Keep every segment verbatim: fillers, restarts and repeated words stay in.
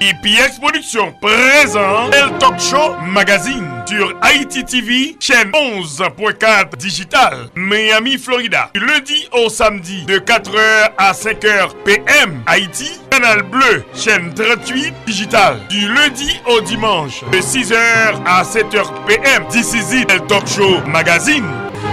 E P X Production présent Bel Talk Show Magazine sur Haïti T V, chaîne onze point quatre digital, Miami, Florida. Du lundi au samedi de quatre heures à cinq heures P M Haïti, Canal Bleu, chaîne trente-huit digital. Du lundi au dimanche de six heures à sept heures P M, This Is It, Bel Talk Show Magazine.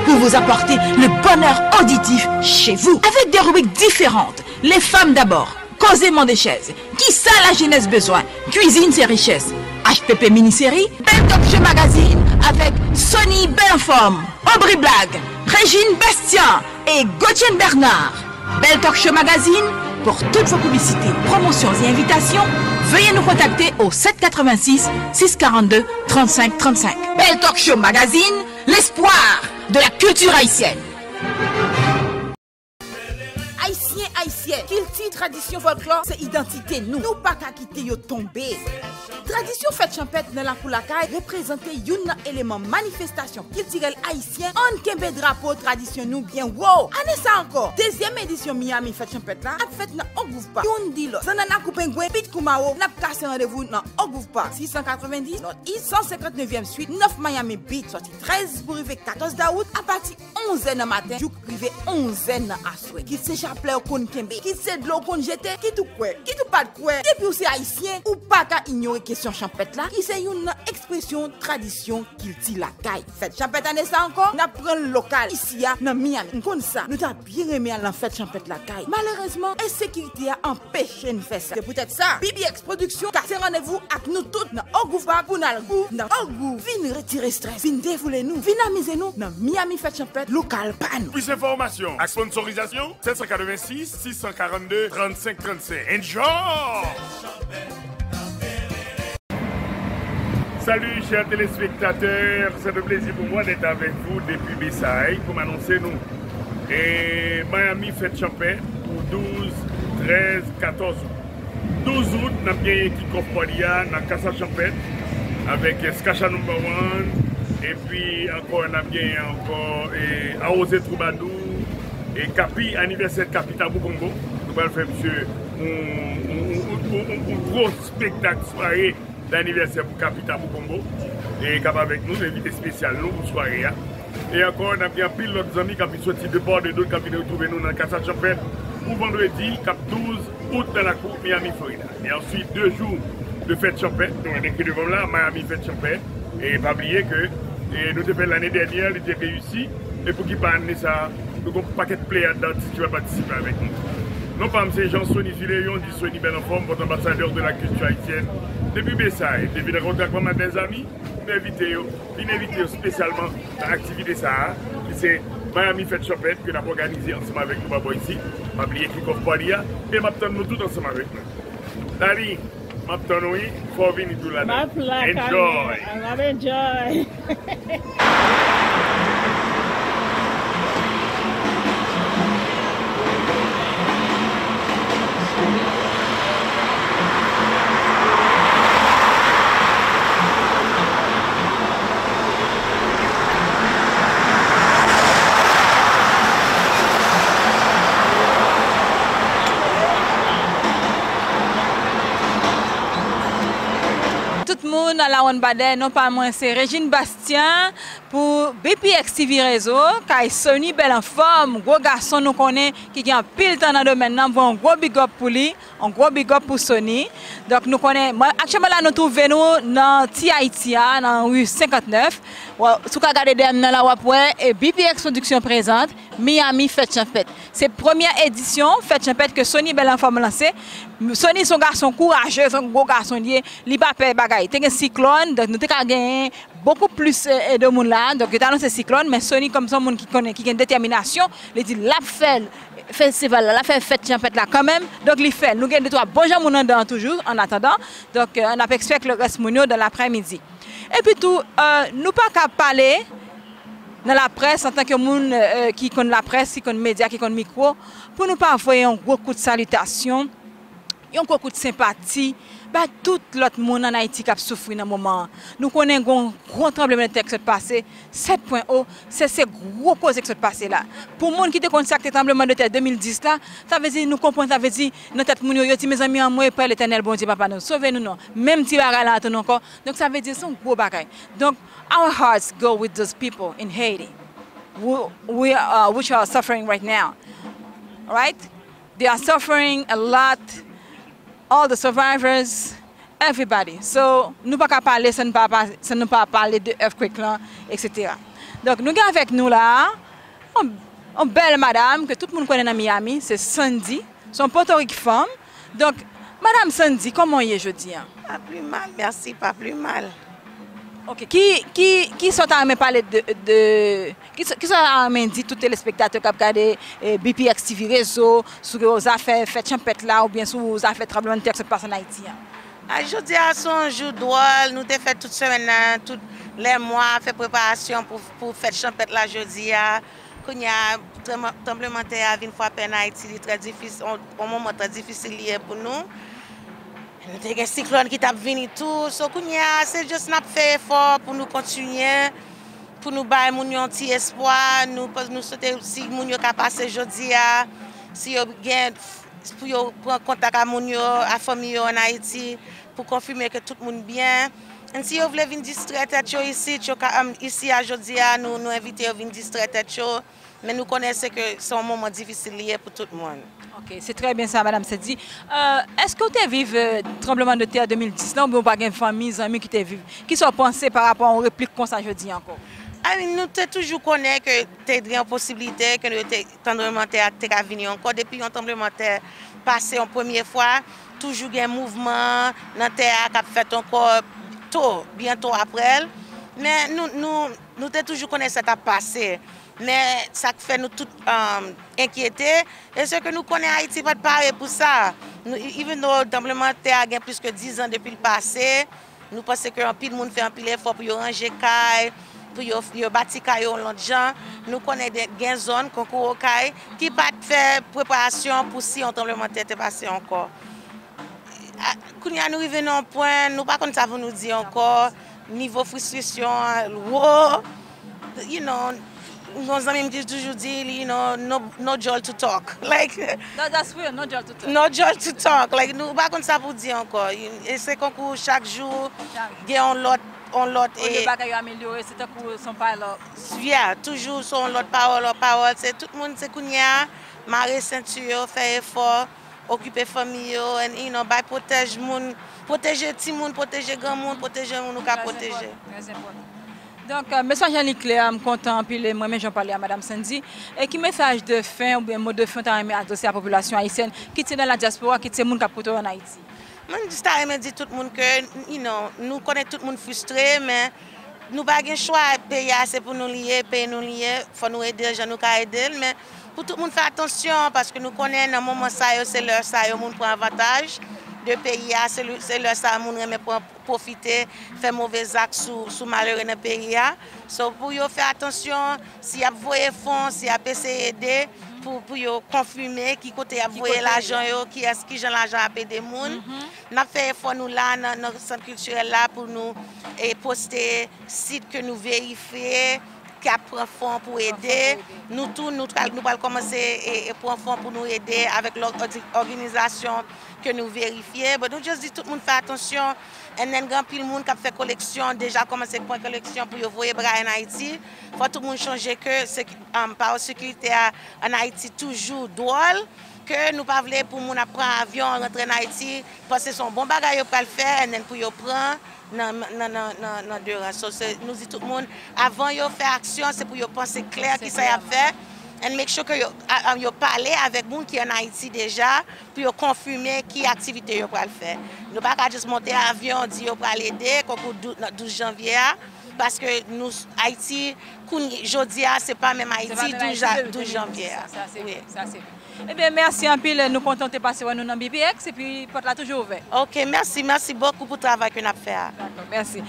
Pour vous apporter le bonheur auditif chez vous, avec des rubriques différentes. Les femmes d'abord, Koze Mande Chèz, Kisa Lajenès Bezwen, Kwizin se Richès, H P P Mini Seri, Bel Talk Show Magazine avec Sony Bel Anfòm, Obri Blag, Régine Bastien et Gauthier Bernard. Bel Talk Show Magazine, pour toutes vos publicités, promotions et invitations, veuillez nous contacter au sept quatre-vingt-six, six quarante-deux, trente-cinq trente-cinq. Bel Talk Show Magazine, l'espoir de la culture haïtienne. Ayisyen, Ayisyèn, kilti, tradisyon, fòlklò, se idantite nou. Nou pa ka kite yo tonbe. Tradisyon fèt chanpèt nan lakou lakay reprezante youn nan eleman manifestasyon kiltirèl ayisyen. Ann kenbe drapo tradisyon nou byen wo. Ane sa ankò, dezyèm edisyon Miami Fèt Chanpèt la ap fèt nan Ogwouv Park. Youn di lòt, Zannanna Koupengwen, Pit Kou Mawo, n ap kase randevou nan Ogwouv Park, sis san katrevenndis North East san senkant nevyèm Street, nèf Miami Beach, sòti trèz pou rive katòz dawout, apati onzè nan maten jouk rive onzè nan aswè. Kit se chaplè w konn kenbe, kit se dlo w konn jete, kit ou kwè, kit ou pa t kwè, depi w se ayisyen, ou pa ka inyore kesyon chanpèt la, ki se youn nan ekspresyon tradisyon kilti lakay. Fèt chanpèt ane sa ankò, n ap pran l lokal, isi a, nan Miami. M konn sa, nou ta byen renmen al nan fèt chanpèt lakay. Malerezman, ensekirite a anpeche n fè sa. Se poutèt sa, B B X Production kase randevou ak nou tout nan Ogwouv Park pou n al gou nan Ogwouv. Vin retire strès, vin defoule nou, vin amize nou nan Miami Fèt Chanpèt lokal pa nou. Plis enfòmasyon ak sponsorizasyon, sèt san katrevensis, sis san karannde, trannsenk trannsenk. Enjoy! Salut, chers téléspectateurs, c'est un plaisir pour moi d'être avec vous depuis Bessay pour m'annoncer nous. Et Miami Fèt Chanpèt pour douze, treize, quatorze août. Douz out, n ap genyen kick-off party a nan Kasa Chanpèt avèk Skacha Number One, epi ankò n ap genyen ankò e Awoze Twoubadou e Kapi, anivèsè Kapi Tabou Kongo. Nou pral fè misye yon, yon, yon, yon, yon, yon gwo spektak sware danivèsè pou Kapi Tabou Kongo. E k ap avèk nou, envite espesyal nou pou sware a. E ankò, n ap gen anpil lòt zanmi k ap vin soti de pa de dot, k ap vin retwouve nou nan Kasa Chanpèt pou vandredi k ap douz out nan lakou Miami, Florida. E answit, de jou de fèt chanpèt, nou wè ki devan m la, Miami Fèt Chanpèt. E pa bliye ke, e nou te fè l ane dènyè, li te reyisi. E pou ki pa ane sa a, nou gen yon pakèt pleyad atis ki va patisipe avèk nou. Non pa m se Jean Sony Fileyon, di Sony Bèl Anfòm, votre ambassadeur de la culture haïtienne. Depi Bessay, depi nan kontak manman dèzami, nou envite yo, vin envite yo espesyalman nan aktivite sa a, ki se Miami Fèt Chanpèt ke n ap òganize ansanm avèk nou pa bò isi. Pa bliye kick-off party a, e m ap tann nou tout ansanm avèk nou. Dali, m ap tann ou wi, fò w vini tou ladan. M ap la, Enjoy! Kanye. M ap enjoy. Tout moun, ala wonn badè, non pa mwen se Regine Bastien pou B P X T V Rezo, kay Sony Bèl Anfòm, gwo gason nou konnen ki gen anpil tan nan domèn nan, m voye yon gwo big up pou li, yon gwo big up pou Sony. Donk nou konnen, mwen, aktyèlman la nou twouve nou nan Ti Ayiti a, nan ri senkantnèf. Wè, si w ka gade dèyè m nan la, w ap wè, e B P X Production prezante Miami Fèt Chanpèt. Se premyè edisyon Fèt Chanpèt ke Sony Bèl Anfòm lanse. Sony se yon gason kouraje, se yon gwo gason li ye, li pa pè bagay. Te gen siklòn, donk nou te ka genyen bokou plis, e, e, de moun la. Donk yo te anonse siklòn, men Sony kòm se yon moun ki konnen, ki gen detèminasyon, li di l ap fè festival la, l ap fè fèt chanpèt la kanmenm. Donk li fè l. Nou gen de twa bon jan moun anndan an toujou, an atandan. Donk, e, n ap ekspèk le rès moun yo dan laprèmidi. Epi tou, e, nou pa ka pale nan laprès, antanke moun, e, ki konn laprès, ki konn medya, ki konn mikwo, pou nou pa voye yon gwo kout salitasyon Yon gwo kout senpati bay tout lòt moun ann Ayiti k ap soufri nan moman an. Nou konnen gen yon gwo tranblemanntè k sot pase, sèt pwen o, se, se gwo koze k sot pase la. Pou moun ki te konn sa k te tranblemanntè de mil dis la, sa vle di nou konprann, sa vle di nan tèt moun yo, yo di, mezanmi, anmwey, Pè Letènèl Bondye Papa nou, sove nou non. Menm ti bagay la tonbe ankò. Donk, sa vle di se yon gwo bagay. Donk, our hearts go with those people in Haiti who, we, uh, which are suffering right now. Right? They are suffering a lot. All the survivors, everybody. So, nou pa ka pale san nou pa, pa, san nou pa pale de earthquake lan, et cetera. Donk, nou gen avèk nou la a yon, yon bèl madam ke tout moun konnen nan Miami, se Sandy. Se yon Potorik fanm. Donk, madam Sandy, kòman w ye jodi a? Pa pli mal, mèsi, pa pli mal. Ok, ki, ki, ki sa w ta renmen pale de, de, ki sa, ki sa w ta renmen di tout telespektatè k ap gade eh, B P X T V Rezo, sou zafè fèt chanpèt la, oubyen sou zafè tranblemanntè k sot pase ann Ayiti an? A, jodi a se yon jou dwòl, nou te fè tout semèn nan, tout lè mwa, fè preparasyon pou, pou fèt chanpèt la jodi a. Kounye a, tranblemanntè a vin frape ann Ayiti, li trè difisil, yon, yon moman trè difisil li ye pou nou. Nou te gen siklòn ki t ap vini tou. So, kounye a, se just n ap fè efò pou nou kontinye, pou nou bay moun yo yon ti espwa. Nou, nou swete si moun yo ka pase jodi a, si yo gen, pou yo pran kontak ak moun yo, ak fanmi yo ann Ayiti, pou konfime ke tout moun byen. And si yo vle vin distrè tèt yo isit, yo ka, um, isi a jodi a, nou, nou envite yo vin distrè tèt yo. Men nou konnen se ke se yon moman difisil li ye pou tout moun. Ok, se trè byen sa, Madam Sandy. Euh, èske w te viv euh, tranblemanntè de mil dis lan, oubyen w pa gen fanmi, zanmi ki te viv? Kisa w panse pa rapò a yon replik konsa jodi a ankò? I mean, nou te toujou konnen ke te gen yon posiblite ke nou te, tranblemanntè a te ka vini ankò. Depi yon tranblemanntè pase yon premye fwa, toujou gen mouvman nan tè a k ap fèt ankò to, byento aprè l. Men nou, nou, nou te toujou konnen sa t ap pase. Men sa k fè nou tout um, enkyete, e se ke nou konnen Ayiti pa t pare pou sa. Nou, even though tranblemanntè a gen plis ke diz an depi l pase, nou panse ke anpil moun fè anpil efò pou yo ranje kay, pou yo, yo bati kay yo yon lòt jan. Nou konnen de, gen zòn, konkou Okay, ki pa t fè preparasyon pou si yon tranblemanntè te pase ankò. A, kounye a nou rive nan yon pwen, nou pa konn sa pou nou di ankò. Nivo fristrasyon an wo. You know, yon zanmi m ki toujou di, you know, no, no joy to talk. Like, That, that's real, no joy to talk. No joy to talk. Like, nou pa konn sa pou di ankò. E se konkou chak jou, gen yon lòt, yon lòt. Olye bagay yo amelyore, se tankou se yon pile up. Yeah, toujou se yon lòt pawòl, lòt pawòl. Se tout moun, se kounye a, mare senti yo, fè efò. Okipe fanmi yo, and, you know, bay pwotèj moun, pwoteje timoun, pwoteje granmoun, pwoteje moun ou ka pwoteje. Donk, mesaj lan li klè, m kontan anpil e m renmen jan w pale a Madam Sandy. E ki mesaj de fen oubyen mo de fen w ta renmen adrese a popilasyon ayisyèn, kit se nan la dyaspora, kit se moun k ap koute w ann Ayiti? Mwen jis ta renmen di tout moun ke, you know, nou konnen tout moun fristre, men nou pa gen chwa, peyi a se pou nou li ye, peyi nou li ye, fò nou ede l jan nou ka ede l, men pou tout moun fè atansyon, paske nou konnen nan moman sa yo, se lè sa yo moun pran avantaj de peyi a, se lè sa moun renmen pran pwofite, fè move zak sou, sou malere nan peyi a. So, pou yo fè atansyon, si y ap voye fon, si y ap eseye ede, pou, pou yo konfime ki kote y ap voye lajan yo, kiyès, kijan lajan ap ede moun. N ap fè efò nou la nan, nan sant kiltirèl la pou nou e, poste sit ke nou verifye k ap pran fon pou ede. Nou tou, nou pral, nou pral kòmanse e, e pran fon pou nou ede avèk lòt òdi- òganizasyon ke nou verifye. But nou just di tout moun fè atansyon. And then gen anpil moun k ap fè koleksyon, deja kòmanse pran koleksyon pou yo voye bagay ann Ayiti. Fò tout moun chonje ke seki- um, pawòl sekirite a ann Ayiti toujou dwòl. Ke nou pa vle pou moun ap pran avyon rantre ann Ayiti, panse se yon bon bagay yo pral fè, and then pou yo pran nan, nan, nan, nan, nan de ran. So, se, nou di tout moun, avan yo fè aksyon, se pou yo panse klè kisa y ap fè, and make sure ke yo, a, a, yo pale avèk moun ki ann Ayiti deja, pou yo konfime ki aktivite yo pral fè. Nou pa ka just monte avyon, di yo pral ede, konkou dou- nan douz janvye a, Paske nou, Ayiti, kounye, jodi a, se pa menm Ayiti douz janvye a. Wi. Sa se vre, sa se vre. Ebyen, mèsi anpil. Nou kontan w te pase wè nou nan B P X, epi pòt la toujou ouvè. Ok, mèsi, mèsi bokou pou travay ke n ap fè a. Dakò, mèsi.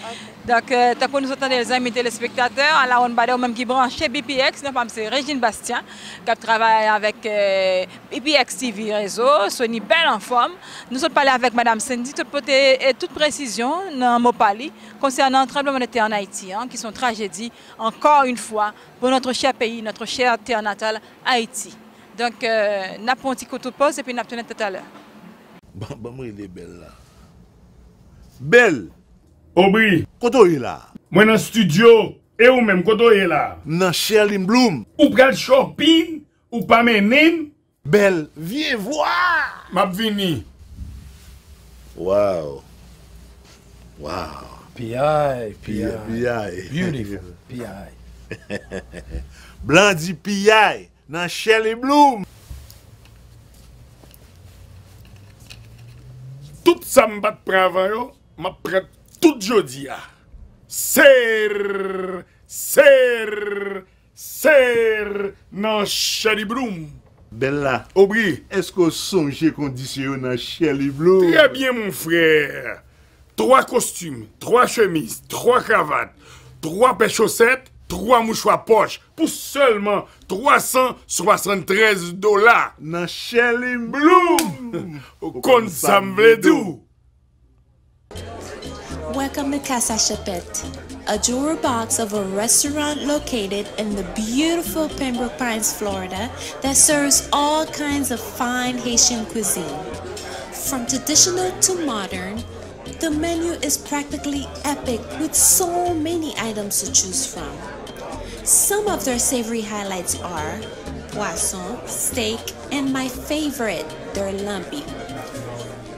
Donk, euh, tankou nou sot tande, zanmi telespektatè, a la wonn badè, ou menm ki branche B P X, non pa m se Regine Bastien, k ap travay avèk, euh, B P X T V Rezo, Sony bèl anfòm. Nou sot pale avèk Madam Cindy, tout pote, e tout presizyon nan mo pa li konsènan tranblemanntè an Ayiti an, ki se yon trajedi, encore une fois, pour notre cher pays, notre chère terre natale, Haïti. Donk, euh, n ap pran yon ti kout pòz epi n ap tounen talè. Ban, ban m rele Bèl la. Bèl! Obri! Kote w ye la? Mwen nan estidyo. E ou menm, kote w ye la? M nan Sherlyn Bloom. Ou pral shopping? Ou pa mennen m? Bèl, vyen vwa! M ap vini. Wow. Wow. Piyay, piyay. Piyay. Beautiful, piyay. Blan di piyay nan Sherlyn Bloom. Tout sa m pa t pran avan yo, m ap pran tout jodi a. Ser, ser, ser nan Sherlyn Bloom. Bèl la. Obri. Èske w sonje kondisyon yo nan Sherlyn Bloom? Trè byen, mon frè. Twa kostim, twa chemiz, twa kravat, twa pè chosèt, twa mouchwa pòch pou sèlman twa san swasanntrèz dola. Nan Sherlyn Bloom! Ou konn sa m vle di w. Welcome to Casa Chapet, a jewel box of a restaurant located in the beautiful Pembroke Pines, Florida, that serves all kinds of fine Haitian cuisine. From traditional to modern, the menu is practically epic with so many items to choose from. Some of their savory highlights are poisson, steak, and my favorite, their lambi.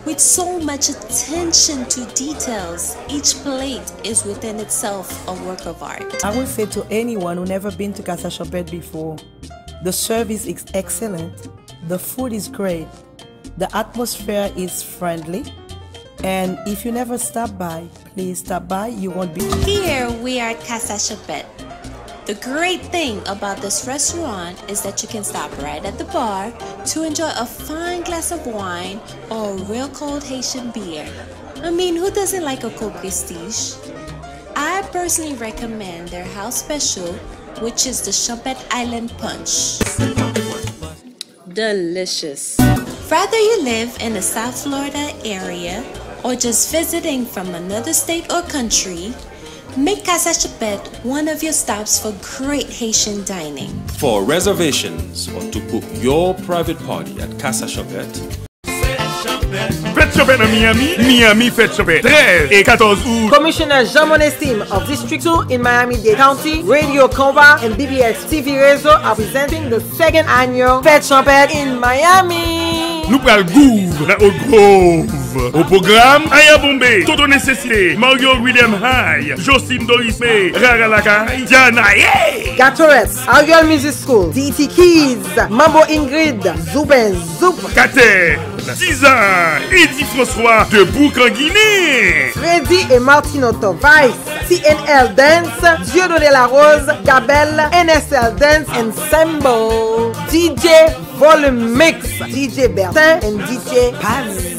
With so much attention to details, each plate is within itself a work of art. I would say to anyone who never been to Casa Chapet before, the service is excellent, the food is great, the atmosphere is friendly, and if you never stop by, please stop by, you won't be. Here we are at Casa Chapet. The great thing about this restaurant is that you can stop right at the bar to enjoy a fine glass of wine or a real cold Haitian beer. I mean, who doesn't like a cold prestige? I personally recommend their house special, which is the Chapet Island Punch. Delicious. Whether you live in the South Florida area or just visiting from another state or country, make Casa Chapet one of your stops for great Haitian dining. For reservations or to book your private party at Casa Chapet, Fèt Chanpèt nan Miami, Miami Fèt Chanpèt, trèz e katòz out. Commissioner Jean Monestime of District two in Miami-Dade County, Radio Conva, and B B S T V Rezo are presenting the second annual Fèt Chanpèt in Miami. Nou pral gwouv nan Oak Grove. O pwogram, Aya Bombay, Toto Nesesite, Mario Rhythm High, Josim Doris May, Rara Lakay, Diana, yeah! Gatorets, Ariel Music School, D E T Kids, Mambo Ingrid, Zouben Zoup, Katè, Tizay, Eddy François, Debout Kanginen, Freddy et Martino Tovice, T N L Dance, Dieudonné Larose, Gabel, N S L Dance and Sambo, D J Volume Mix, D J Bertin and D J Paz.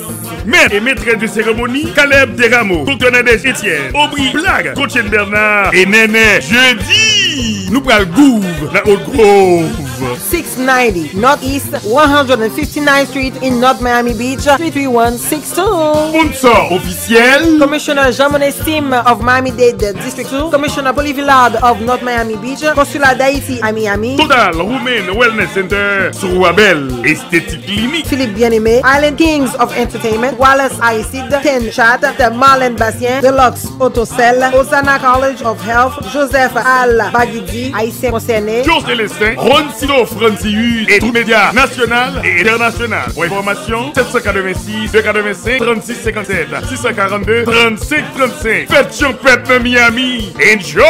Mèt e metrès de seremoni, Caleb Desrameaux, Doktè Nadège Etienne, Aubry Black, Gotchen Bernard e Nènè. Jedi, nou pral gwouv nan Oak Grove. Six ninety Northeast one hundred fifty-ninth Street in North Miami Beach, three three one six two. Sponsor ofisyèl, Commissioner Jean Monestime of Miami-Dade District two, Commissioner Polly Villard of North Miami Beach, Consulat d'Haïti à Miami, Total Women Wellness Center, Sou Abel, Aesthetic Clinic, Philippe Bien-Aimé, Island Kings of Entertainment, Wallace Aristide, Ten Chat, Marlène Bastien, Deluxe Autocel, Hosanna College of Health, Joseph Al Bagidi, Haïtiens Concernés, Joe Célestin, Ron Sino Francius et tout média national et international. Pour information, sept cent quatre-vingt-six, deux quatre-vingt-cinq, trente-six cinquante-sept, six cent quarante-deux, trente-cinq trente-cinq. Fèt Chanpèt nan Miami. Enjoy!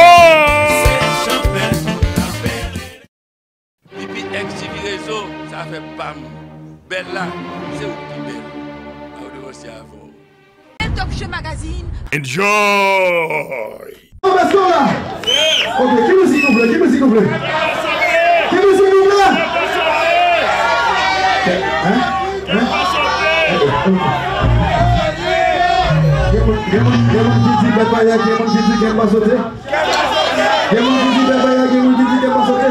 Depi X T V Rezo, sa fè pam. Bèl la, se ou ki pi bèl. A ou devan se avan. Talk Show Magazine. Enjoy! Èske w la? Ok, ki mizik nou vle? Ki mizik nou vle? Ki mizik nou vle? Hein? Hein? Gen moun, gen moun, gen moun ki di bèl bagay, gen moun ki di kèl pa sote. Gen moun ki di bèl bagay, gen moun ki di kèl pa sote.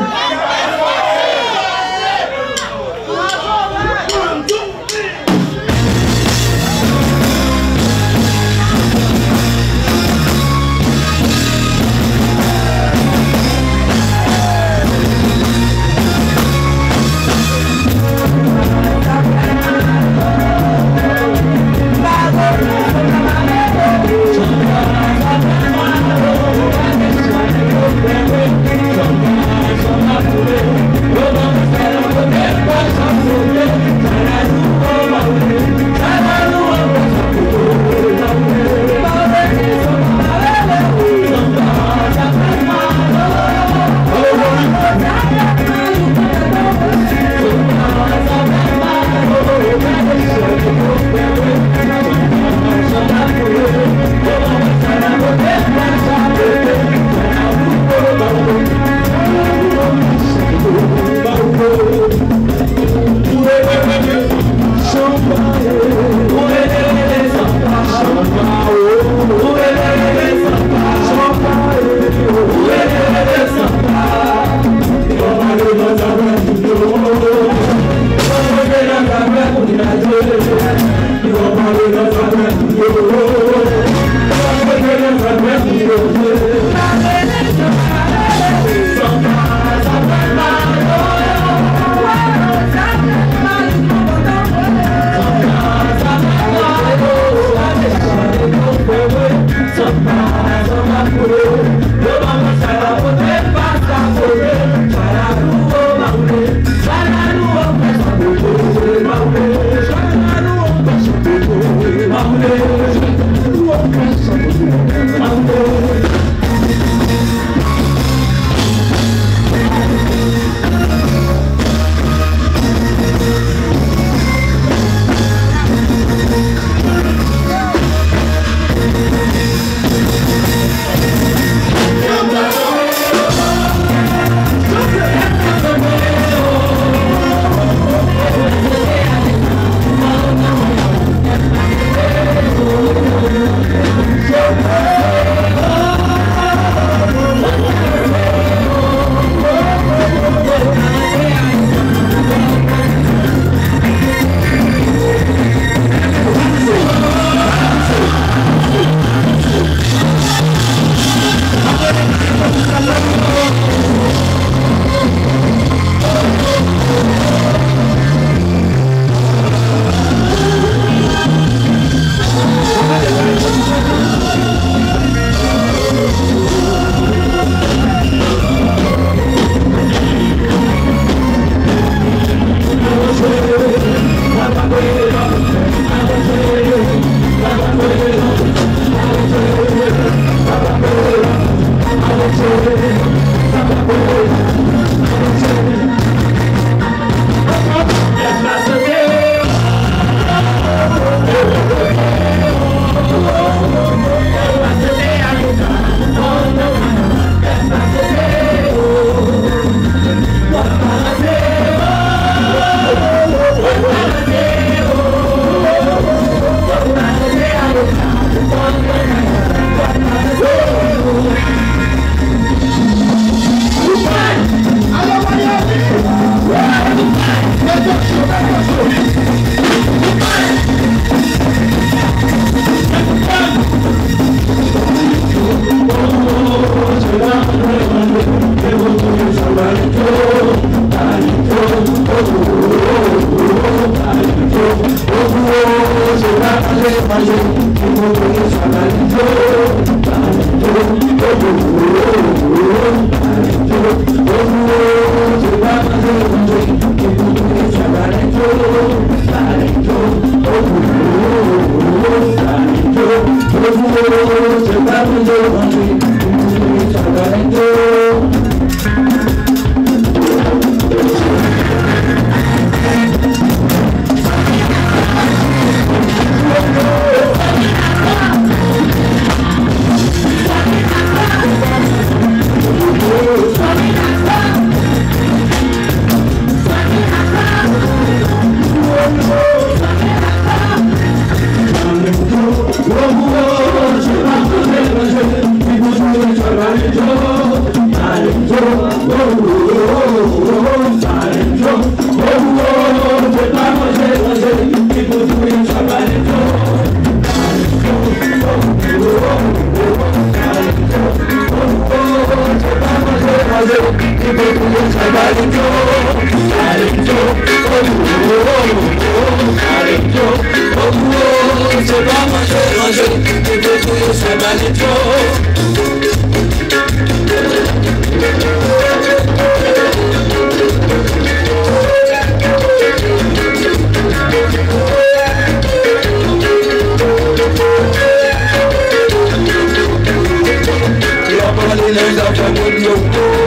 Yo pale nan zafè moun yo.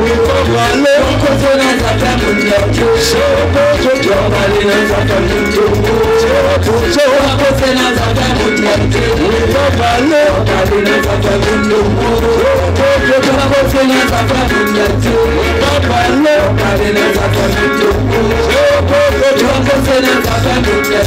Wi, pa pale. Yo koze nan zafè moun yo. Yo pale nan zafè moun yo. Yo koze nan zafè moun yo. Wi, pa pale. Yo pale nan zafè moun yo. Yo koze nan zafè moun yo. Wi, pa pale. Yo pale nan zafè moun yo. Yo koze nan zafè moun yo.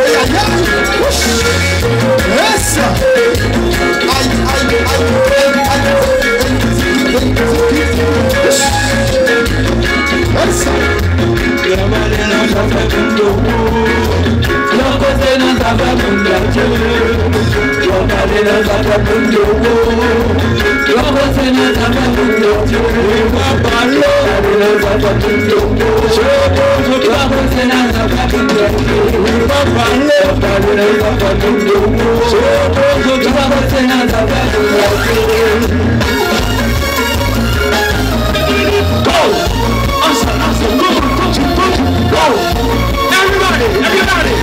Ay, ay, ay. Wouch! Esa! Ay, ay, ay, ay, ay. Wouch! Esa! Yo pale nan zafè moun yo. Yo koze nan zafè moun yo. Yo pale nan zafè moun yo. Yo koze nan zafè moun yo. Wi, pa pale. Yo pale nan zafè moun yo. Yo koze nan zafè moun yo. Wi, pa pale. Yo pale nan zafè moun yo. Yo koze nan zafè moun yo. Go! Ansa, ansa, go, go, go, go, go. Everybody, everybody,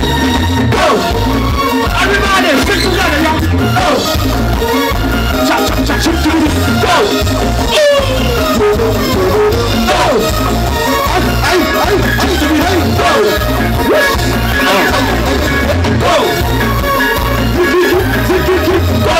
go. Everybody, stick together, y'all. Go. Cha, cha, cha, cha, cha, go. Go. Ay, ay, ay, ay, ay, go. Ay, ay, ay, ay, go. Go. Go.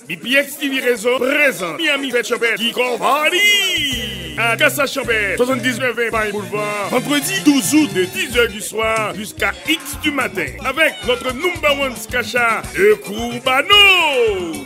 B P X T V Réseau présente Miami Fête Champêtre Geek Off Party à Casa Champêtre, soixante-dix-neuf vingt Pine Boulevard, vendredi douze août de dix heures du soir jusqu'à X du matin avec notre number one skacha, le Cubano.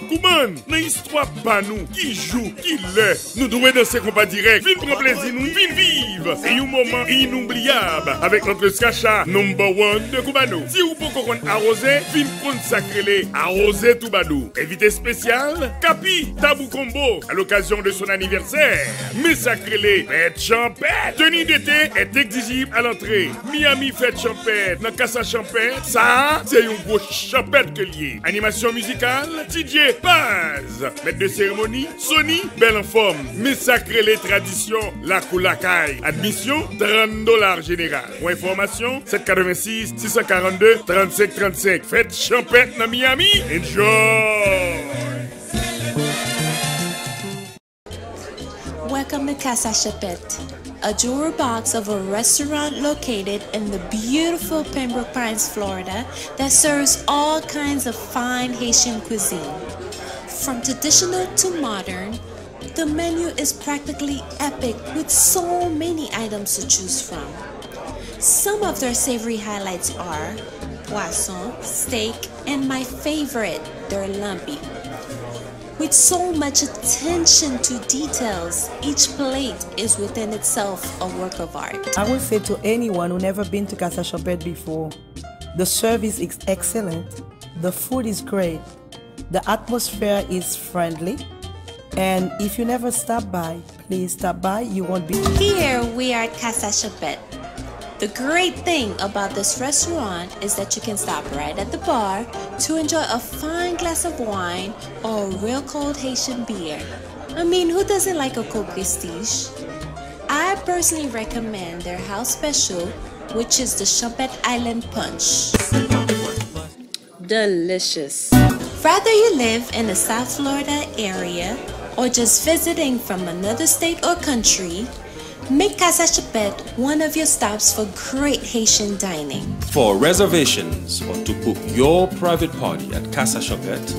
Cubano, nan istwa pa nou, ki jou, ki lè, nou dwe danse konpa dirèk. Vin pran plezi nou, vin viv yon moman inoubliyab avèk notre skacha number one de Cubano. Si ou poko konn awoze, vin konn sa k rele awoze toubadou. Envite espesyal, Kapi Tabou Combo, à l'occasion de son anniversaire. Men sa k rele fèt chanpèt. Tenue d'été est exigible à l'entrée. Miami Fèt Chanpèt, nan Casa Chanpèt, sa a, se yon gwo chanpèt ke l ye. Animasyon mizikal, D J Paz. Mèt de seremoni, Sony, bèl anfòm. Men sa k rele tradisyon, lakou lakay. Admisyon, trant dola jeneral. Pou enfòmasyon, sèt katrevensis, sis san karannde, trannsenk trannsenk. Fèt chanpèt nan Miami. Enjoy! Welcome to Casa Chapet, a jewelry box of a restaurant located in the beautiful Pembroke Pines, Florida, that serves all kinds of fine Haitian cuisine. From traditional to modern, the menu is practically epic with so many items to choose from. Some of their savory highlights are pwason, steak, and my favorite, their lambi. With so much attention to details, each plate is within itself a work of art. I would say to anyone who never been to Casa Champêtre before, the service is excellent, the food is great, the atmosphere is friendly, and if you never stop by, please stop by. You won't be. Here we are at Casa Champêtre. The great thing about this restaurant is that you can stop right at the bar to enjoy a fine glass of wine or a real cold Haitian beer. I mean, who doesn't like a cold prestige? I personally recommend their house special, which is the Champêtre Island Punch. Delicious. Whether you live in the South Florida area or just visiting from another state or country, make Casa Champêtre one of your stops for great Haitian dining. For reservations or to book your private party at Casa Champêtre,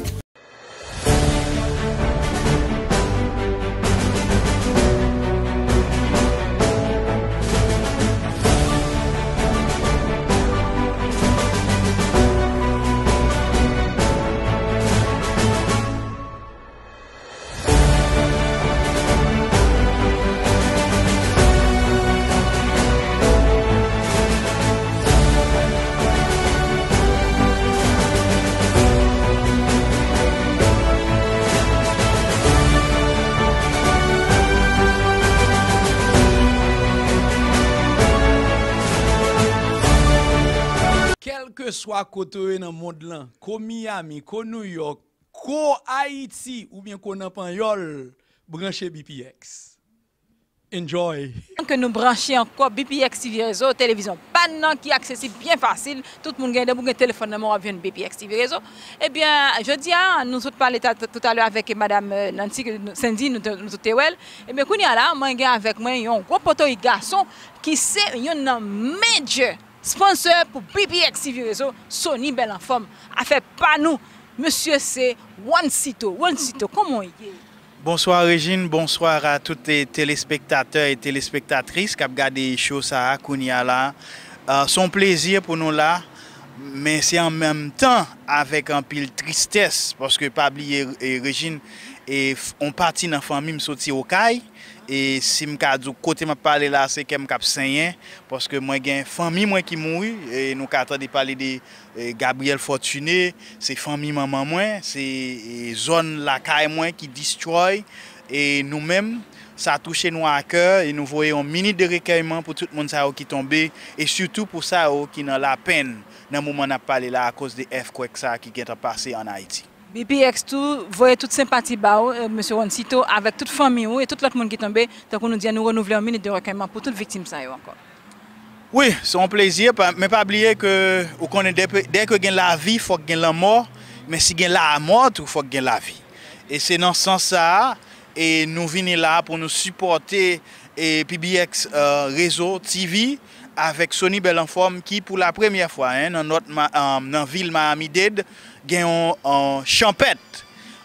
Kèlkeswa kote w ye nan mond lan, ko Miami, ko New York, ko Ayiti oubyen ko nan Panyòl, branche B P X. Enjoy! Ke nou branche ankò B P X T V Rezo, televizyon pa n nan ki aksesib byen fasil. Tout moun gen, depi w gen telefòn nan men w, w ap jwenn B P X T V Rezo. Ebyen, jodi a, nou sot pale ta- toutalè avèk madam, euh, Nancy, ke nou- Sandy, nou te- nou tout te wè l. Ebyen, kounye a la, mwen gen avèk mwen yon gwo potorik gason ki se youn nan major sponsor pou B P X T V Rezo, Sony Bèl Anfòm. Afè pa nou, mesye se Wancito. Wancito, kòman w ye? Bonsoir Régine, bonsoir à tout e telespektatè e telespektatris k ap gade show sa a kounye a la. Euh, se yon plezi pou nou la, men se an menm tan avèk anpil tristès, paske pa bliye e Régine, e f- yon pati nan fanmi m soti Okay, e si m ka di w kote m ap pale la, se kè m k ap senyen, paske mwen gen fanmi mwen ki mouri, e nou ka tande pale de e Gabriel Fortuné, se fanmi manman mwen, se e zòn lakay mwen ki destroy, e nou menm, sa touche nou a kè, e nou voye yon minit de rekèyman pou tout moun sa yo ki tonbe, e sitou pou sa yo ki nan lapenn nan moman n ap pale la akoz de earthquake sa ki gentan pase ann Ayiti. B P X tou voye tout senpati ba w, e, mesye Wancito, avèk tout fanmi w e tout lòt moun ki tonbe, tankou nou di a, nou renouvle yon minit de rekèyman pou tout viktim sa yo ankò. Wi, se yon plezi, pa- men pa bliye ke ou konnen dè ke- dè ke gen lavi, fòk gen lanmò, men si gen lanmò tou, fòk gen lavi. E se nan sans sa a, e nou vini la pou nou sipòte e P B X, euh, Rezo T V avèk Sony Bèl Anfòm ki pou la premyè fwa, en, nan nòt Ma- euh, nan vil Miami-Dade, gen yon, yon chanpèt,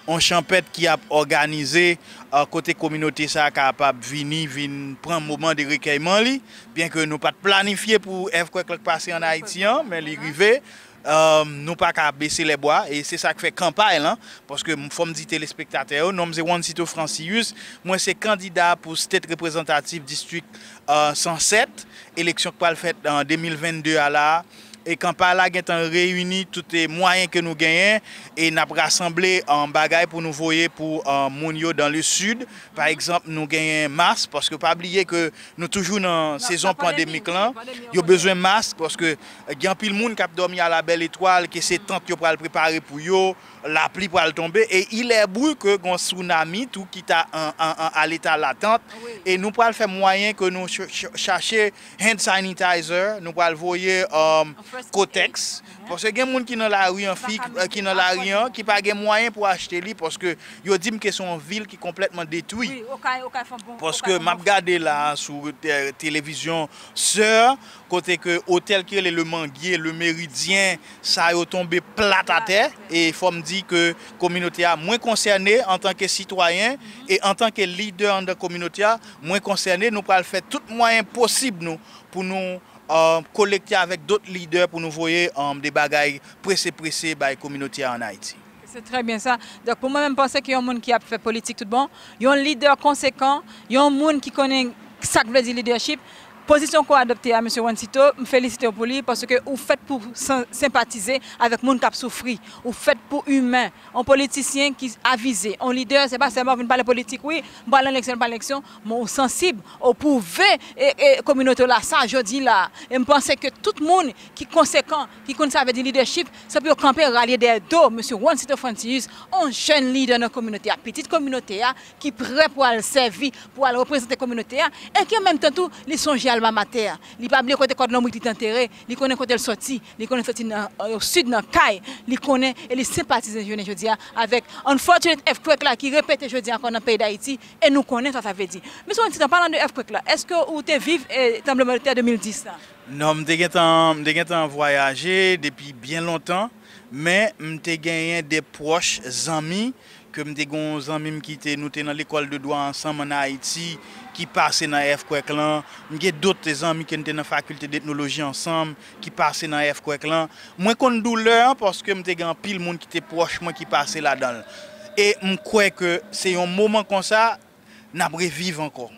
yon chanpèt ki ap òganize, euh, kote kominote sa a kapab vini, vin pran moman de rekèyman li, byen ke nou pa t planifye pou earthquake la k pase ann Ayiti an, men li rive. Euh, nou pa ka bese lè bwa, e se sa k fè kanpay lan, paske m- fò m di telespektatè yo, non m se Wancito Francius, mwen se kandida pou State Representative District, euh, san sèt, eleksyon k pral fèt an de mil vennde a la a. E kanpay la gentan reyini tout e mwayen ke nou genyen, e n ap rasanble, euh, bagay pou nou voye pou, euh, moun yo dans le sud. Pa egzanp, nou genyen mas, paske pa bliye ke nou toujou nan sezon pandemik lan. Yo bezwen mas, paske gen anpil moun k ap dòmi a la bèl etwal, ke se tant yo pral prepare pou yo, lapli pral tonbe, e il est bru ke gon tsunami tou ki ta an, an, an, a leta latant, e nou pral fè mwayen ke nou ch- ch- chache hand sanitizer, nou pral voye, um, Kotex, paske gen moun ki nan lari an, fi, euh, ki nan lari an, ki pa gen mwayen pou achte li, paske yo di m ke se yon vil ki konplètman detwi. Paske m ap gade la sou te- televizyon, sè, kote ke otèl ki rele Le Manguier, Le Méridien, sa yo tonbe plat atè, e fò m di ke kominote a, mwen konsène antanke sitwayen e antanke lidè anndan kominote a, mwen konsène, nou pral fè tout mwayen posib nou pou nou uh, kolekte avèk dòt lidè pou nou voye um, de bagay prese prese bay kominote a ann Ayiti. Se trè byen sa. Donk, pou mwen menm, m panse ke yon moun ki ap fè politik tout bon, yon lidè konsekan, yon moun ki konnen sa k vle di lidèchip, pozisyon ke w adopte a, mesye Juancito, m felisite w pou li, paske ou fèt pou sen- senpatize avèk moun k ap soufri, ou fèt pou imen, yon politisyen ki avize, yon lidè, se pa sèlman vin pale politik, wi, m pral nan eleksyon, m pral nan eleksyon, men ou sansib, ou pwouve e, e, kominote w la sa jodi la. E m panse ke tout moun ki konsekan, ki konn sa vle di lidèchip, se pou yo kanpe ralye dèyè do mesye Juancito Francius, yon jèn lidè nan kominote a, pitit kominote a, ki prè pou al sèvi, pou al reprezante kominote a, e ki an menm tan tou, li sonje almamatè a. Li pa bliye kote kòd lonbrik li t antere, li konnen kote l sòti, li konnen l sòti nan, o sid nan kay, li konnen e li senpatize jounen jodi a avèk Unfortunate Earthquake la ki repete jodi a ankò nan peyi Dayiti, e nou konnen sa sa vle di. Mesye Juancito, an palan de earthquake la, èske ou te viv e, tranblemanntè de mil dis la? Non, m te gentan m te gentan vwayaje depi byen lontan, men m te genyen de pwòch zanmi ke m te gen yon zanmi m ki te nou te nan lekòl de dwa ansanm ann Ayiti ki pase nan earthquake lan. M gen dòt zanmi ke n te nan fakilte d'etnoloji ansanm ki pase nan earthquake lan. Mwen konn doulè an paske m te gen anpil moun ki te pwòch mwen ki pase ladan l. E m kwè ke se yon moman konsa n ap reviv ankò.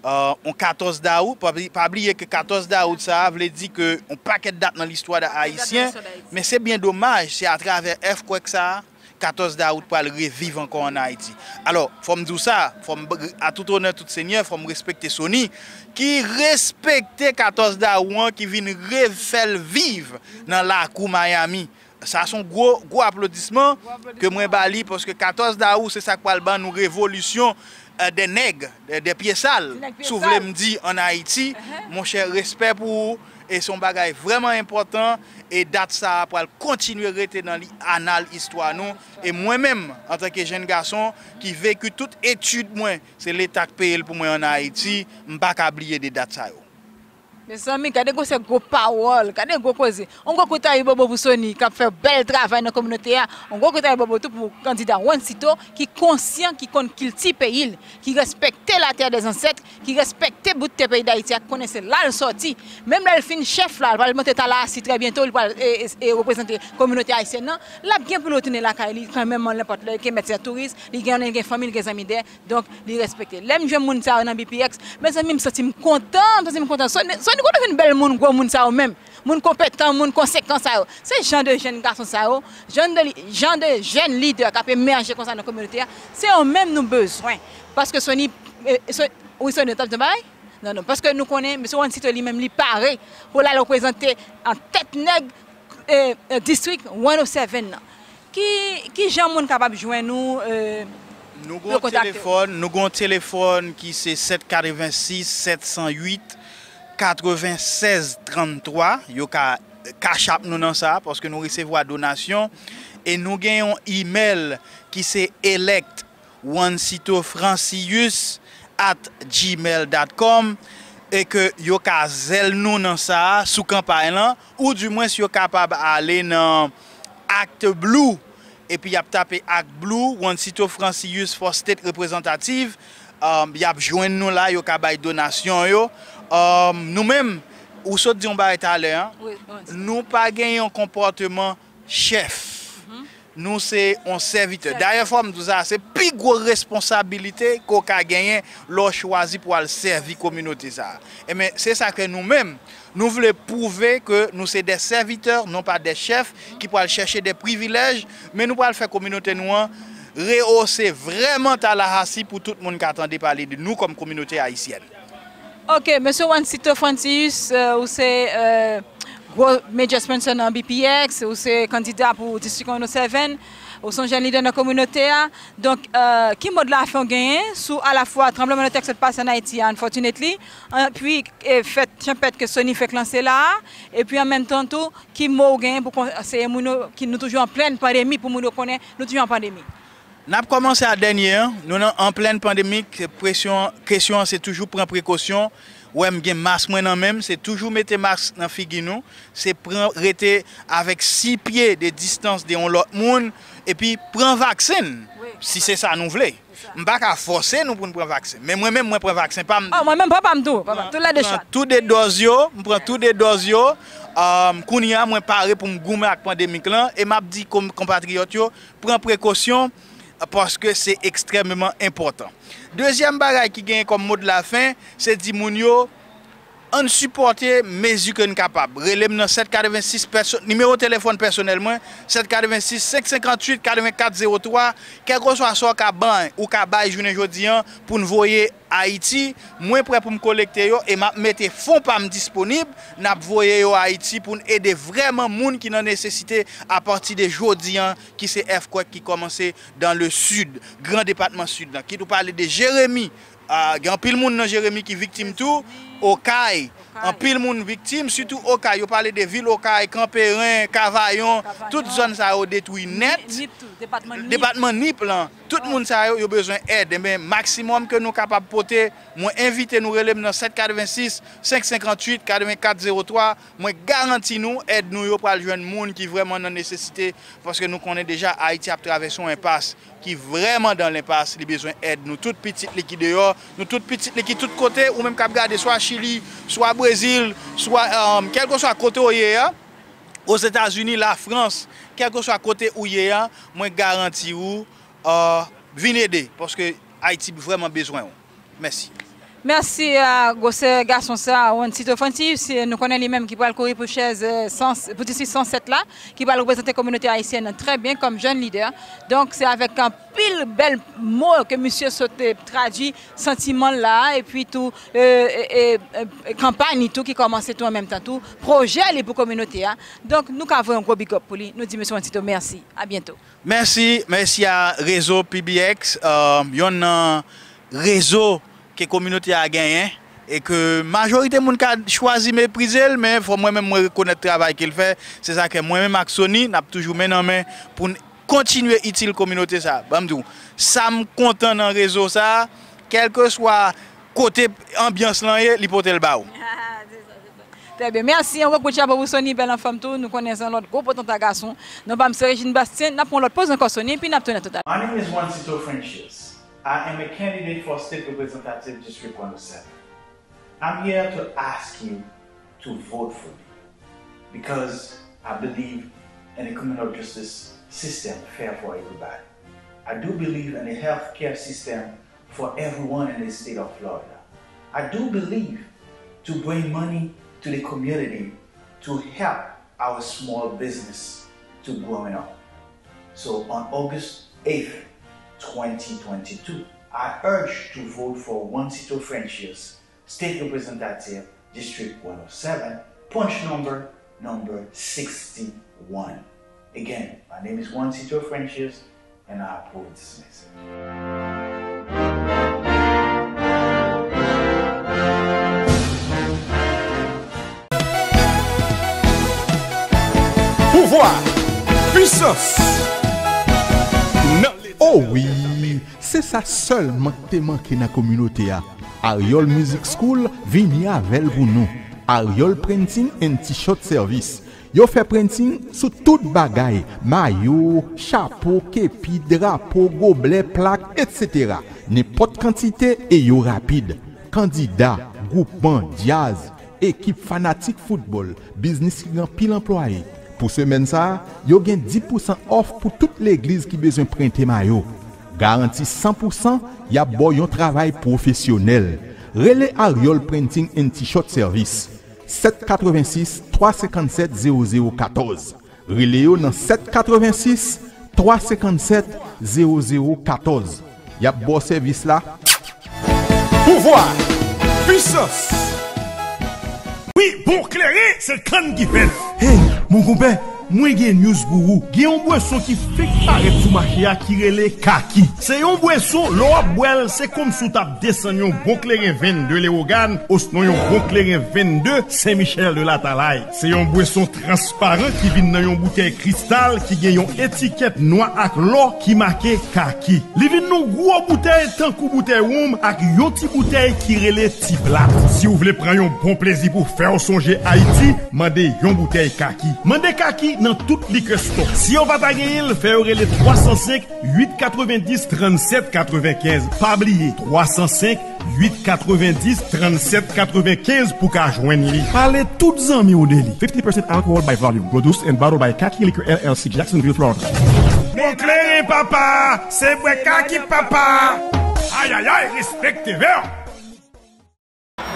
Yon katòz dawout, pa bliye ke katòz dawout sa a vle di ke yon pakèt dat nan listwa ayisyen, men se byen domaj, se atravè earthquake sa a, katòz dawout pral reviv ankò ann Ayiti. Alò, fò m di w sa, fò m a tout onè tout senyè, fò m respekte Sony, ki respekte katòz dawout an, ki vin refè l viv nan lakou Miami. Sa se yon gwo, gwo aplodisman ke mwen ba li, paske katòz dawout se sa k pral ban nou revolisyon de nèg, de pye sal, si w vle m di, ann Ayiti. Monchè, respè pou ou. E se yon bagay vrèman enpòtan. E dat sa a pral kontinye rete nan li anal istwa nou. E mwen menm, antanke jenn gason ki veki tout etid mwen, se Leta k peye l pou mwen ann Ayiti, m pa ka bliye de dat sa yo. Mezanmi, gade gwosè gwo pawòl, gade gwo koze. Yon gwo kout ayibobo pou Sony k ap fè bèl travay nan kominote a. Yon gwo kout ayibobo tou pou kandida Juancito ki konsyan, ki konn kilti peyi l, ki respekte latè dè zansèt, ki respekte bout tè peyi Dayiti a, ki konnen se la l sòti. Menm lè l fin chèf la, l pral monte Talahasi trè byento, li pral e, e, e, reprezante kominote ayisyèn nan, l ap gen pou l retounen lakay li kanmenm, nenpòt lè, li gen medsen touris, li gen, li gen fanmi, li gen zanmi dèyè. Donk, li respekte. Lè m jwenn moun sa yo nan B P X, mezanmi, m santi m kontan, m santi m kontan. Sony, Sony kote w jwenn bèl moun, gwo moun sa yo menm? Moun konpetan, moun konsekan sa yo. Se jan de jèn gason sa yo, jan de, jan de jèn lidè k ap emèje konsa nan kominote a, se yo menm nou bezwen. Paske Sony, e, Sony, wi, Sony, w t ap di yon bagay? Non, non, paske nou konnen, mesye Juancito li menm, li pare pou l al reprezante an tèt nèg e, e, distrik one oh seven nan. Ki, ki jan moun kapab jwenn ou, e, Nou gen yon telefòn, nou gen yon telefòn ki se sèt katrevensis sèt san uit katrevennsèz tranntwa. Yo ka Cash App nou nan sa, paske nou resevwa donasyon. E nou gen yon email ki se elect Juancito Francius at gmail dot com, e ke yo ka zèl nou nan sa a sou kanpay lan, oudimwens yo kapab ale nan Act Blue, epi y ap tape Act Blue, Juancito Francius for State Representative, um, y ap jwenn nou la, yo ka bay donasyon yo. Um, nou menm, ou sot di yon bagay talè, an, nou pa gen yon konpòteman chèf. Nou se yon sèvitè. Dayè, fò m di w sa, se pi gwo responsabilite ke w ka genyen lè w chwazi pou w al sèvi kominote sa a. Ebyen, se sa ke nou menm, nou vle pwouve ke nou se de sèvitè, non pa de chèf, ki pral chèche de privilèj, men nou pral fè kominote nou an reyose vrèman Talahasi pou tout moun ka tande pale de nou kòm kominote ayisyèn. Ok, mesye Juancito Francius, euh, ou se euh, gwo major sponsor nan B P X, ou se kandida pou distrik one oh seven, ou se yon jèn lidè nan kominote a. Donk, euh, ki mo de la fen w genyen sou alafwa tranblemanntè k sot pase ann Ayiti a, unfortunately, epi e fèt chanpèt ke Sony fèk lanse la a, epi an menm tan tou, ki mo w genyen pou konseye moun yo, ki nou toujou an plen pandemi, pou moun yo konnen nou toujou an pandemi? N ap kòmanse a dènye an. Nou nan an plen pandemik, presyon, kesyon an se toujou pran prekosyon. Wè m gen mas mwen nan men m, se toujou mete mas nan figi nou, se pran, rete avèk sis pye de distans de yon lòt moun, epi pran vaksen, si se sa nou vle. M pa ka fòse nou pou n pran vaksen, men mwen menm, mwen pran vaksen pa m. Oh, mwen menm, papa m tou, papa m, tou lè de chat. Tou de dòz yo, m pran tou de dòz yo. Um, kounye a, mwen pare pou m goumen ak pandemik lan, e m ap di konpatriyòt yo, pran prekosyon, paske se ekstrèmeman enpòtan. Dezyèm bagay ki genyen kòm mo de la fen, se di moun yo, ann sipòte mezi ke n kapab. Rele m nan sèt katrevensis, pèso-, nimewo telefòn pèsonèl mwen, sèt katrevensis, senk senkantuit, katrevenkat zewo twa. Kèlkeswa sa w ka bay, ou ka bay jounen jodi an pou n voye Ayiti, mwen prè pou m kolekte yo e m ap mete fon pa m disponib, n ap voye yo Ayiti pou n ede vrèman moun ki nan nesesite apati de jodi an, ki se èfkwèk ki kòmanse dans le sud, gran depatman sid lan. Kit ou pale de Jeremi, ah, gen anpil moun nan Jeremi ki viktim tou, Okay, anpil moun viktim, sitou Okay. Yo pale de vil Okay, Kanperen, Kavayon, tout zòn sa yo detwi nèt. Depatman Nip lan, tout moun sa yo, yo bezwen èd. Enben, maksimòm ke nou kapab pote, mwen envite nou rele m nan sèt katrevensis, senk senkantuit, katrevenkat zewo twa. Mwen garanti nou, èd nou yo pral jwenn moun ki vrèman nan nesesite, paske nou konnen deja Ayiti ap travèse yon enpas ki vrèman dan lenpas, li bezwen èd nou tout pitit li ki deyò, nou tout pitit li ki tout kote, ou menm k ap gade swa Chili, swa Brezil, swa, um, kèlkeswa kote w ye a, Ozetazini, Lafrans, kèlkeswa kote ou ye a, mwen garanti ou, uh, vin ede, paske Ayiti vrèman bezwen w. Mèsi. Mèsi a gwosè gason sa, Juancito Francis. Nou konnen li menm ki pral kouri pou chèz, eh, san, pou distrik san sèt la, ki pral reprezante kominote ayisyèn nan trè byen kòm jèn lidè. Donk, se avèk anpil bèl mo ke misye sot tradui santiman l la, epi tou, eh, eh, eh, eh, kanpay li tou ki kòmanse tou an menm tan tou, pwojè li pou kominote a. Donk, nou ka voye yon gwo big up pou li. Nou di mesye Juancito mèsi. A byento. Mèsi, mèsi a rezo P B X, um, yonn nan rezo ke kominote a genyen e ke majorite moun ka chwazi meprize l, men fò mwen menm mwen rekonèt travay ke l fè. Se sa ke mwen menm ak Sony, n ap toujou men nan men pou n kontinye itil kominote sa. Ban m di w, sa m kontan nan rezo sa, kèlkeswa kote anbyans lan ye, li pote l ba w. Trè byen. Mèsi, yon gwo kout chapo pou Sony, bèl anfòm tou. Nou konnen se yon lòt gwo potanta gason. Non pa m se Regine Bastien, n ap pran yon lòt poz ankò Sony, epi n ap tounen tout a lè. My name is Juancito Francis. I am a candidate for State Representative District one oh seven. I'm here to ask you to vote for me because I believe in a criminal justice system fair for everybody. I do believe in a health care system for everyone in the state of Florida. I do believe to bring money to the community to help our small business to growing up. So on August eighth, twenty twenty-two, I urge to vote for Juancito Francis, State Representative, District one oh seven, punch number, number sixty-one. Again, my name is Juancito Francis, and I approve this message. Pouvwa, pwisans, nan Leta. O wi, se sa sèlman k te manke nan kominote a. Aryol Music School vini avè l pou nou. Aryol Printing and T-shirt Service. Yo fè printing sou tout bagay, mayo, chapo, kepi, drapo, goblè, plak, etsetera. Nenpòt kantite e yo rapid. Kandida, gwoupman, djaz, ekip fanatik foutbòl, biznis ki gen anpil anplwaye. Pou semèn sa a, yo gen dis pousan òf pou tout legliz ki bezwen prente mayo. Garanti san pousan, y ap ba w yon travay pwofesyonèl. Rele Aryol Printing and T-shirt Service. Sèt katrevensis, twa senkannsèt, zewo zewo katòz. Rele yo nan sèt katrevensis, twa senkannsèt, zewo zewo katòz. Y ap ba w sèvis la. Pouvwa! Pwisans! Wi, bon kleren, se kann ki fè l. Hey, mon konpè, Mwen gen news pou ou. Gen yon bweson ki fenk parèt sou mache a ki rele Kaki. Se yon bweson, lè w ap bwè l, se kòmsi w t ap desann yon bon kleren vennde Lewogàn, osnon yon bon kleren vennde Sen Michèl de Latalay. Se yon bweson transparan ki vin nan yon boutèy kristal ki gen yon etikèt nwa ak lò ki make Kaki. Li vin nan gwo boutèy tankou boutèy wonm ak yon ti boutèy ki rele ti plat. Si w vle pran yon bon plezi pou fè w sonje Ayiti, mande yon boutèy Kaki. Mande Kaki nan tout liquor store. Si yo pa ta genyen l, fè yo rele twa san senk, uit katrevendis, trannsèt katrevenkenz. Pa bliye, twa san senk, uit katrevendis, trannsèt katrevenkenz pou ka jwenn li. Pale tout zanmi w de li. Fifty percent alcohol by volume. Produced and bottled by Kaki Liquor L L C, Jacksonville, Florida. Bon kleren papa, se bwè Kaki papa. Ayayay, respekte vè.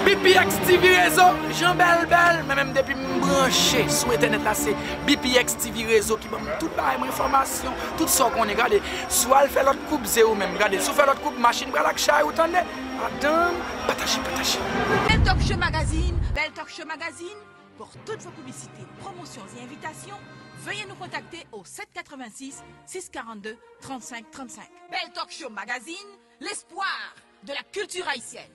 B P X T V Rezo, jan bèl bèl, men menm depi m branche sou entènèt la, se B P X T V Rezo ki ban m tout bagay, mwen enfòmasyon, tout sa w konnen. Gade, si w al fè lòt koup, se ou menm. Gade, si w fè lòt koup, machin pral ak chay ou, tande. Madanm, pataje, pataje. Bell Talk Show Magazine, Bell Talk Show Magazine, pour toutes vos publicités, promotions et invitations, veuillez nous contacter au sept quatre-vingt-six, six quarante-deux, trente-cinq trente-cinq. Bell Talk Show Magazine, l'espoir de la culture haïtienne.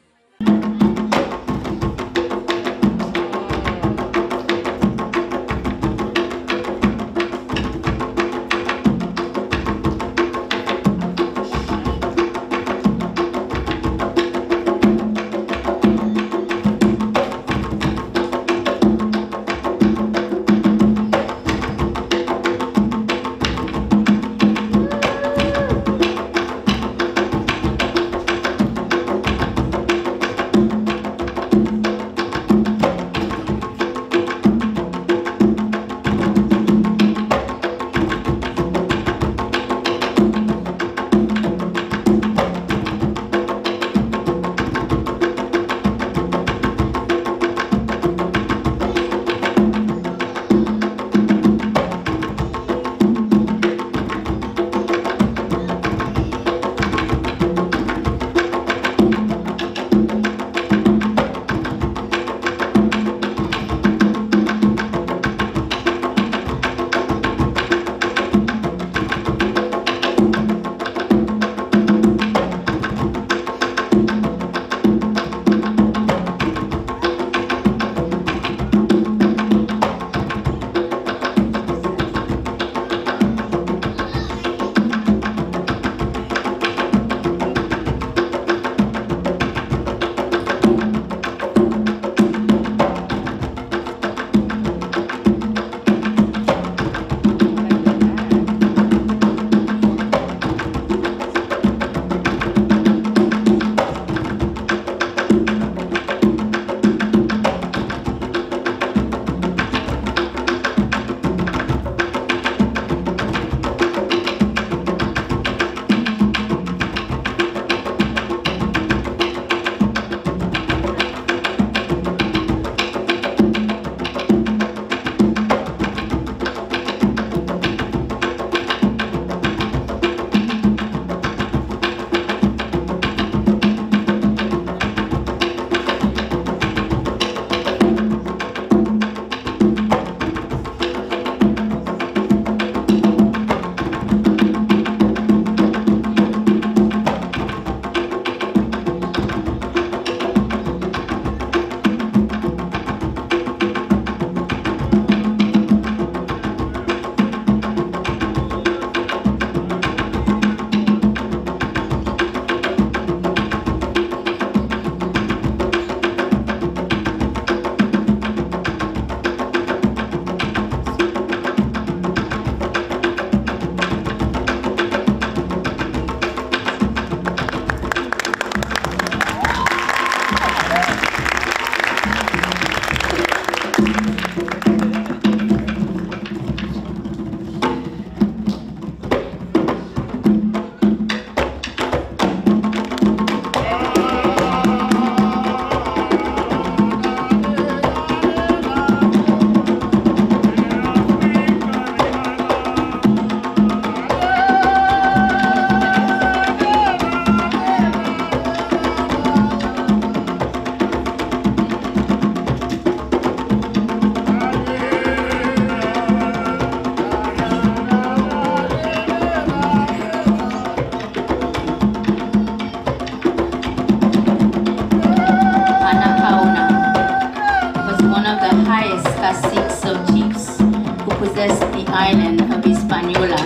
One of the highest caciques or chiefs who possessed the island of Hispaniola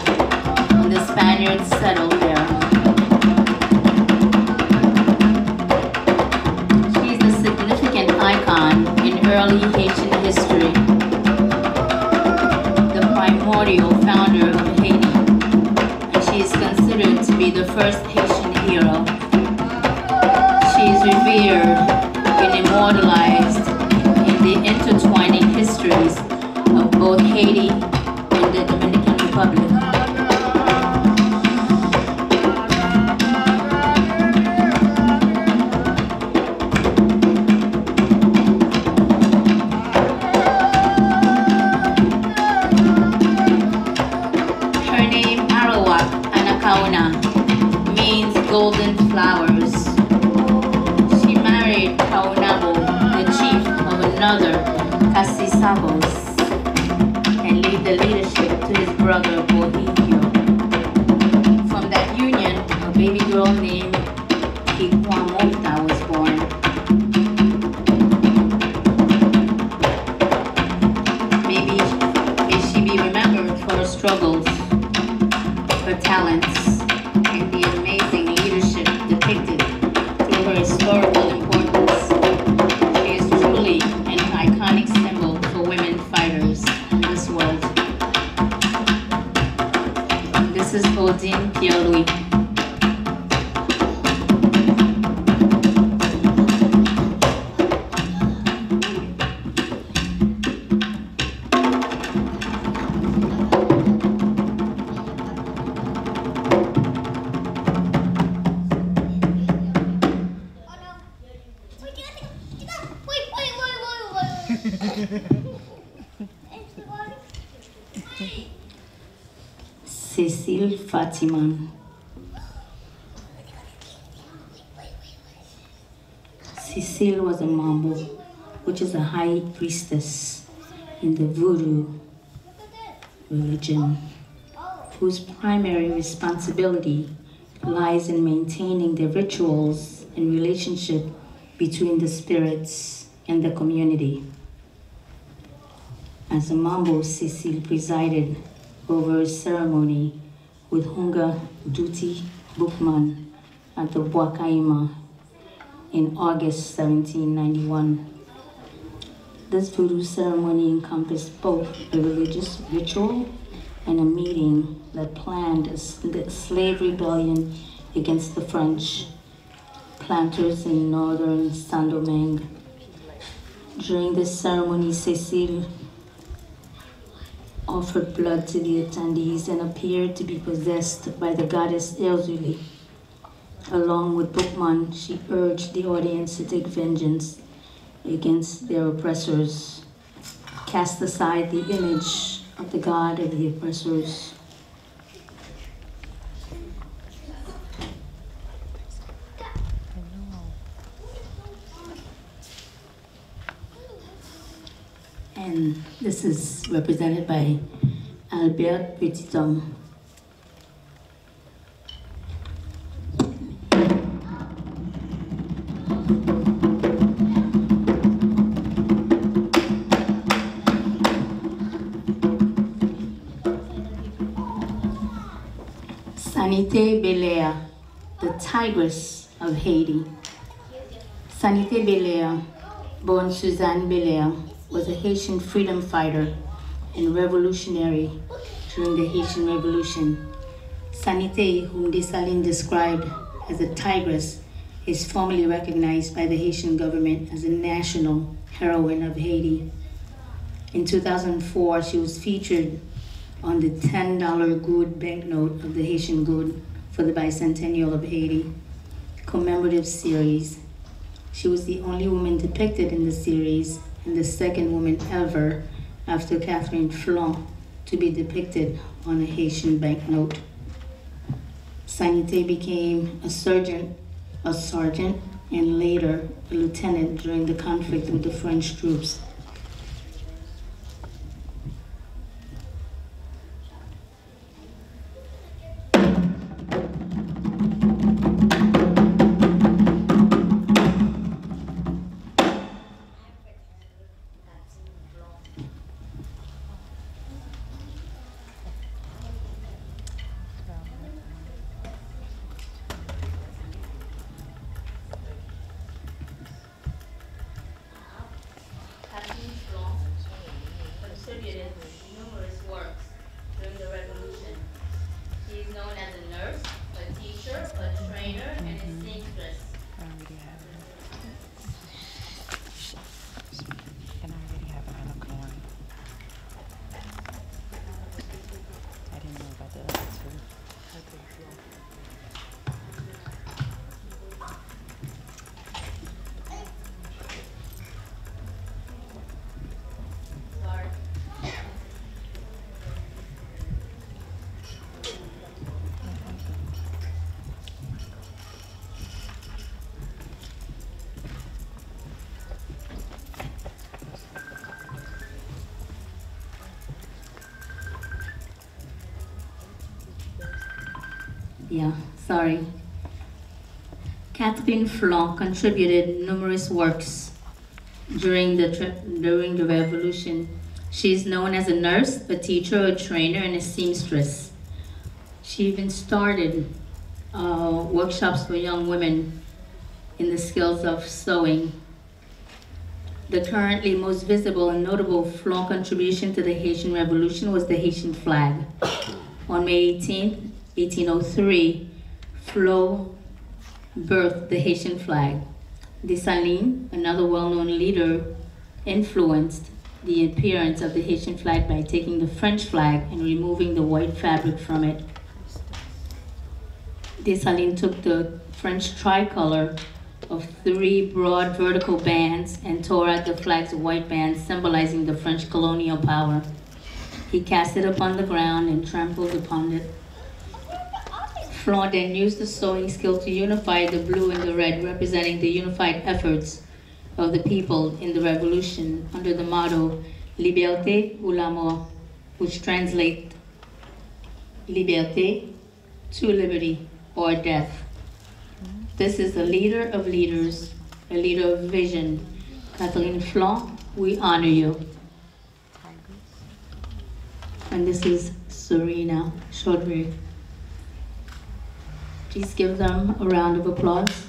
when the Spaniards settled there. She is a significant icon in early Haitian history, the primordial founder of Haiti, and she is considered to be the first Haitian hero. She is revered and immortalized in the intertwining histories of both Haiti and the Dominican Republic. Her name, Arawak Anacaona, means golden flowers. She married Caonabo, the chief of another Casisavos, and leave the leadership to his brother Bohigio. From that union, a baby girl named Kikwamota was born. Maybe, may she be remembered for her struggles, her talents, and the amazing leadership depicted through her historical importance. She is truly an iconic symbol for women fighters in this world. This is Odine Pierre-Louis. Cécile Fatiman. Cécile was a Mambo, which is a high priestess in the Vodou religion, whose primary responsibility lies in maintaining the rituals and relationship between the spirits and the community. As a Mambo, Cécile presided over a ceremony with Hunga Duti Boukman at the Bwakaima in August seventeen ninety-one. This voodoo ceremony encompassed both a religious ritual and a meeting that planned a s-, the slave rebellion against the French planters in northern Saint-Domingue. During this ceremony, Cécile offered blood to the attendees and appeared to be possessed by the goddess Erzulie. Along with Boukman, she urged the audience to take vengeance against their oppressors, cast aside the image of the god of the oppressors. And this is represented by Albert Petit-Homme. Sanité Belair, the tigress of Haiti. Sanité Belair, born Suzanne Belair, was a Haitian freedom fighter and revolutionary during the Haitian Revolution. Sanité, whom Dessalines described as a tigress, is formally recognized by the Haitian government as a national heroine of Haiti. In two thousand four, she was featured on the ten dollar goud banknote of the Haitian goud for the bicentennial of Haiti commemorative series. She was the only woman depicted in the series and the second woman ever, after Catherine Flon, to be depicted on a Haitian banknote. Sanité became a sergeant, a sergeant, and later a lieutenant during the conflict with the French troops. Yeah, sorry. Catherine Flon contributed numerous works during the tr- during the revolution. She is known as a nurse, a teacher, a trainer, and a seamstress. She even started uh, workshops for young women in the skills of sewing. The currently most visible and notable Flon contribution to the Haitian Revolution was the Haitian flag. On May eighteenth, eighteen oh three, Flon birthed the Haitian flag. Dessalines, another well-known leader, influenced the appearance of the Haitian flag by taking the French flag and removing the white fabric from it. Dessalines took the French tricolor of three broad vertical bands and tore out the flag's white band, symbolizing the French colonial power. He cast it upon the ground and trampled upon it. Flon then used the sewing skill to unify the blue and the red, representing the unified efforts of the people in the revolution under the motto Liberté ou la mort, which translate Liberté to liberty or death. This is a leader of leaders, a leader of vision. Catherine Flon, we honor you. And this is Serena Chaudry. Please give them a round of applause.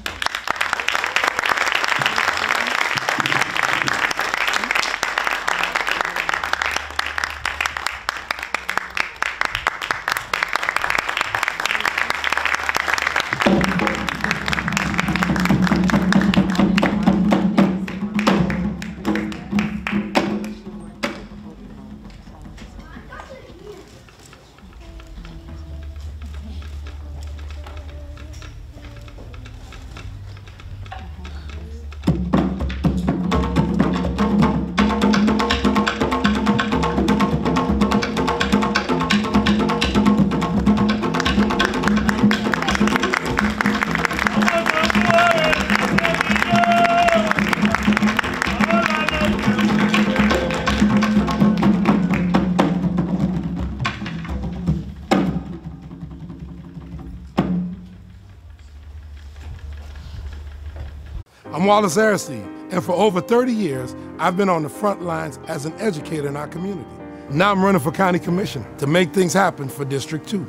I'm Wallace Aristide, and for over thirty years, I've been on the front lines as an educator in our community. Now I'm running for County Commissioner to make things happen for District two.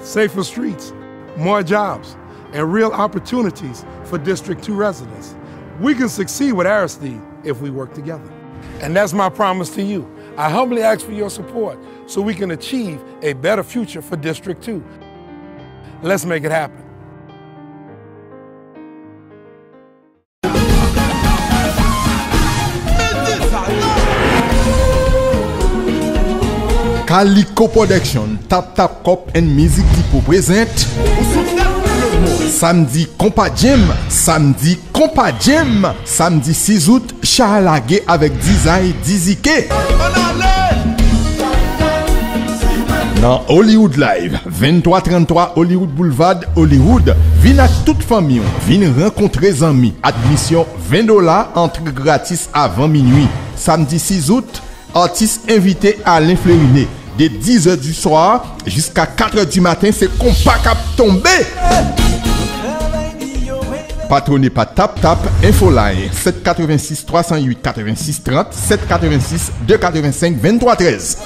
Safer streets, more jobs, and real opportunities for District two residents. We can succeed with Aristide if we work together. And that's my promise to you. I humbly ask for your support so we can achieve a better future for District two. Let's make it happen. Kaliko Production, Tap Tap Cup and Music Depot present Samdi Konpa Jam, Samdi Konpa Jam, samdi sis out, cha a lage avèk Dizay Dizike. Nan Hollywood Live, venntwa tranntwa Hollywood Boulevard, Hollywood. Vin ak tout fanmi w, vin rankontre zanmi. Admisyon ven dola, antre gratis avan minui. Samdi sis out, atis envite Alain Fleurine. De dizè di swa jiska katrè di maten, se konpa k ap tonbe. Patwone pa Tap Tap, Infoline, sèt katrevensis twa san uit katrevensis trant, sèt katrevensis de katrevensenk venntwa trèz.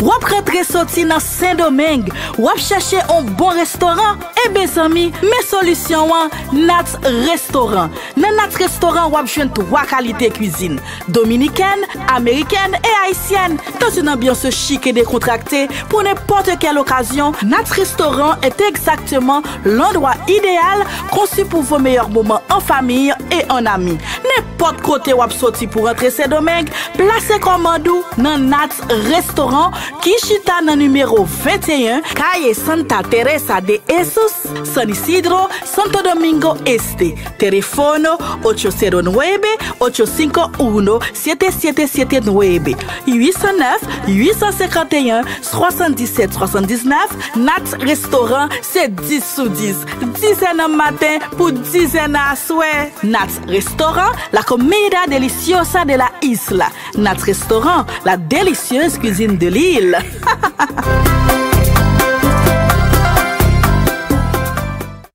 W ap rantre soti nan Sendomeng, w ap chèche yon bon restoran? Enben zanmi, men solisyon an, Nats Restoran. Nan Nats Restoran, w ap jwenn twa kalite kwizin, dominikèn, amerikèn e ayisyèn. Dans une ambiance chic et décontractée, pour n'importe quelle occasion, Nats Restoran est exactement l'endroit idéal conçu pour vos meilleurs moments en famille et en amis. Nenpòt kote w ap soti pou rantre Sendomeng, plase kòmand ou nan Nats Restoran ki chita nan nimewo venteyen, Calle Santa Teresa de Jesus, San Isidro, Santo Domingo Este. Teléfono ocho cero nueve, ocho cinco uno, siete siete siete nueve, uit san nèf, uit san senkanteyen, swasanndisèt swasanndisnèf. Nats Restoran, se dis sou dis. Dizè nan maten pou dizè nan aswè. Nats Restoran, la comida deliciosa de la isla. Nats Restoran, la délicieuse cuisine de l'île.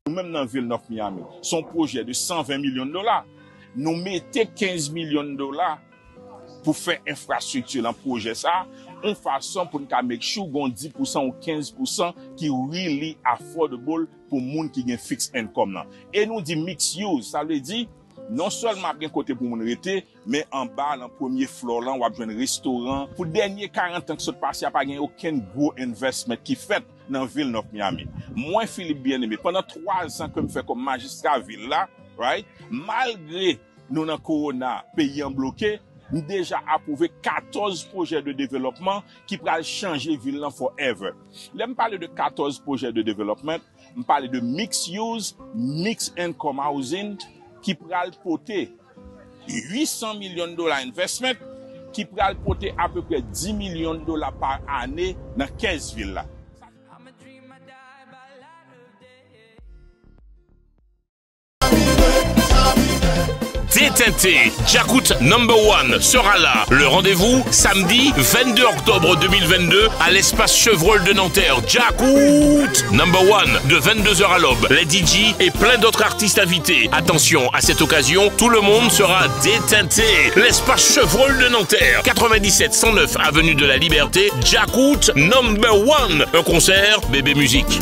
Nou menm nan vil North Miami, se yon pwojè de san ven milyon dola. Nou mete kenz milyon dola pou fè enfrastrikti lan, pwojè sa, yon fason pou n ka make sure gon dis pousan ou kenz pousan ki really affordable pou moun ki gen fixed income lan. E nou di mixed use, sa vle di, non sèlman ap gen kote pou moun rete, men anba, lan premye floor lan, w ap jwenn restoran. Pou dènye karant an k sot pase a, pa gen okenn gwo investment ki fèt nan vil North Miami. Mwen, Philippe Bien-Aimé, pandan twa zan ke m fè kòm majistra vil la, right? Malgre nou nan kowona, peyi an bloke, m deja apwouve katòz pwojè de developman ki pral chanje vil lan forever. Lè m pale de katòz pwojè de development, m pale de mixed use, mixed income housing ki pral pote uit san milyon dola investment, ki pral pote apeprè dis milyon dola pa ane nan kès vil la. Détente, Djakout Number One sera là. Le rendez-vous, samedi vingt-deux octobre deux mille vingt-deux, à l'espace Chevreul de Nanterre. Djakout Number One, de vingt-deux heures à l'aube. Les D J et plein d'autres artistes invités. Attention, à cette occasion, tout le monde sera déteinté. L'espace Chevreul de Nanterre, quatre-vingt-dix-sept cent neuf avenue de la Liberté, Djakout Number One. Un concert, Bébé Musique.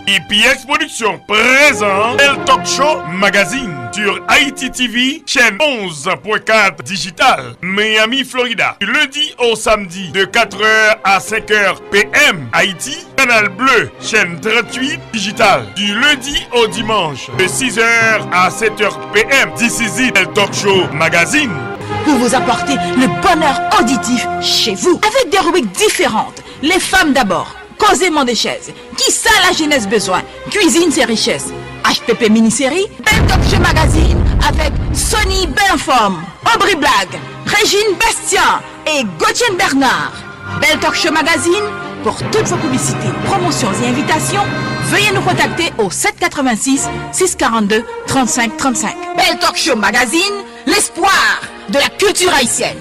E P X Production présente El Talk Show Magazine sur Haïti T V, chaîne onze point quatre digital, Miami, Florida. Du lundi au samedi de quatre heures à cinq heures P M Haïti, Canal Bleu, chaîne trente-huit digital. Du lundi au dimanche de six heures à sept heures P M, This is it, El Talk Show Magazine. Pour vous apporter le bonheur auditif chez vous, avec des rubriques différentes. Les femmes d'abord, Koze Mande Chèz, Kisa Lajenès Bezwen, Cuisine c'est richesse, H P P Mini Série, Bèl Talk Show Magazine avec Sony Bèl Anfòm, Aubry Black, Régine Bastien et Gauthier Bernard. Bèl Talk Show Magazine, pour toutes vos publicités, promotions et invitations, veuillez nous contacter au sept quatre-vingt-six, six quarante-deux, trente-cinq trente-cinq. Bèl Talk Show Magazine, l'espoir de la culture haïtienne.